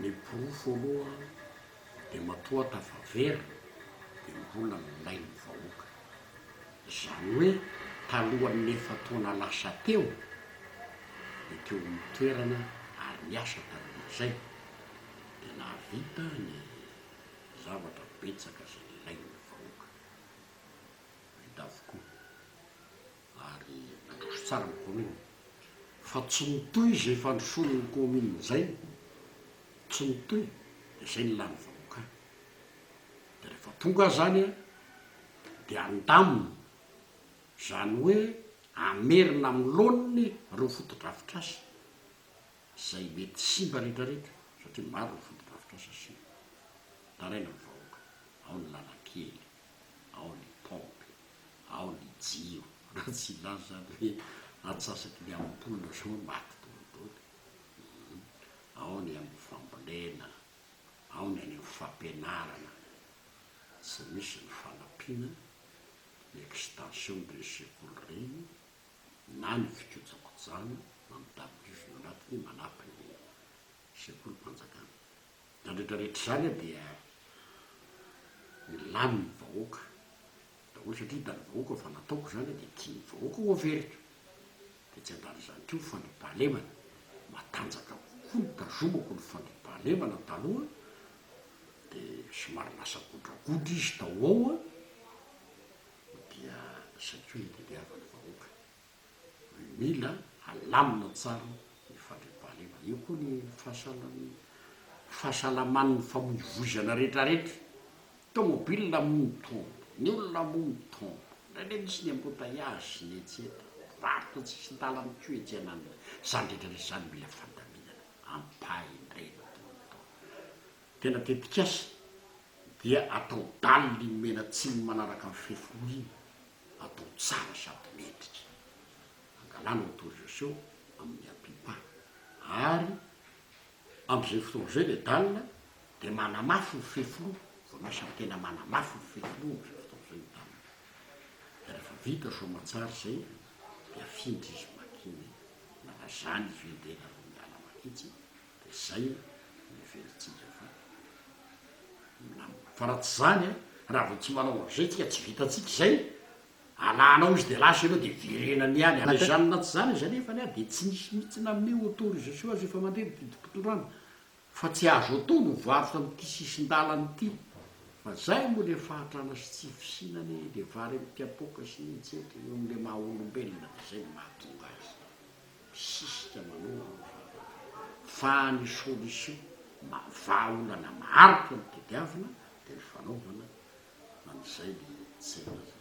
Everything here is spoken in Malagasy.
Ny porofo aloha dia matoa tafaverina dia mbola nilain'ny vahoaka. Izany hoe talohan'ny efa-taona lasa teo dia teo amin'ny toerana ary niasa talohan'izay dia nahavita ny zavatra betsaka izay nilain'ny vahoaka. Vita avokoa ary nandroso tsara ny commune. Fa tsy nitohy izay fandrosoan'ny commune izay, tsy nitohy dia izay ny lany vahoaka any. Dia rehefa tonga aho izany an, dia handamina, izany hoe hamerina amin'ny laoniny ireo fotodrafitrasa izay mety simba rehetrarehetra, satria maro ny fotodrafitrasa simba. Taraina ny vahoaka, ao ny lalan-kely, ao ny paompy, ao ny jiro, raha tsy hilaza izany hoe antsasaky ny ampoule izao maty daholo, ao ny amin'ny fambolena, ao ny any amin'ny fampianarana, tsy misy ny fanampiana ny extension ireny sekoly ireny na ny fikojakojana na ny dabilio no anatiny manampy ny sekolim-panjakana. Izany rehetra rehetra izany dia milamin'ny vahoaka daholo satria hitan'ny vahoaka fa nataoko izany dia tian'ny vahoaka ho averiko. Dia tsy andalin'izany koa ny fandriampahalemana. Matanjaka kokoa ny tazomako ny fandriampahalemana taloha dia somary lasa godragodra izy tao ho ao dia izay koa ny tadiavan'ny vahoaka. Hoe mila alamina tsara ny fandriampahalemana. Eo koa ny fahasalaman'ny famoivoizana rehetrarehetra. Tomobile moa mitombo, ny olona moa mitombo, indraindray misy ny embouteillages sy ny etsetra, mpivarotra an-tsisin-dalana koa etsy ananona. Izany rehetrarehetra izany mila fandaminana ampahendrena daholo. Tena tetikasa dia atao dalle iny menatsiny manaraka ny fefiloha iny, atao tsara sady mendrika. Angalana autorisation amin'ny APIPA ary Amin'izay fotoana izay ilay dalle dia manamafy ny fefiloha, vao lasa tena manamafy ny fefiloha amin'izay fotoana izay ny dalle. Dia rehefa vita soamatsara izay dia afindra izy makeny Lalazana izy hoe ndeha nareo miala maketsy dia izay no heverintsika fa milamina. Fa raha tsy izany an, raha vao tsy manao an'izay tsika tsy vitantsika izay, Alanao izy dia lasa ianao dia verenany ihany. Na izany na tsy izany aza anefany dia tsy nisy mihitsy nanome autorisation azy efa mandeha ny didim-pitondrana fa tsy azo atao ny mivarotra amin'ity sisin-dalana ity fa zay moa le fahantrana sy tsy fisiana anie le vary amin'ny kapoaka sy ny etsetra eo amin'le maha olombelona dia zay no mahatonga azy misisika manao ny zavatra fa ny solution vahaolana maharitra no tediavina dia ny fanaovana an'izay le tsena zay.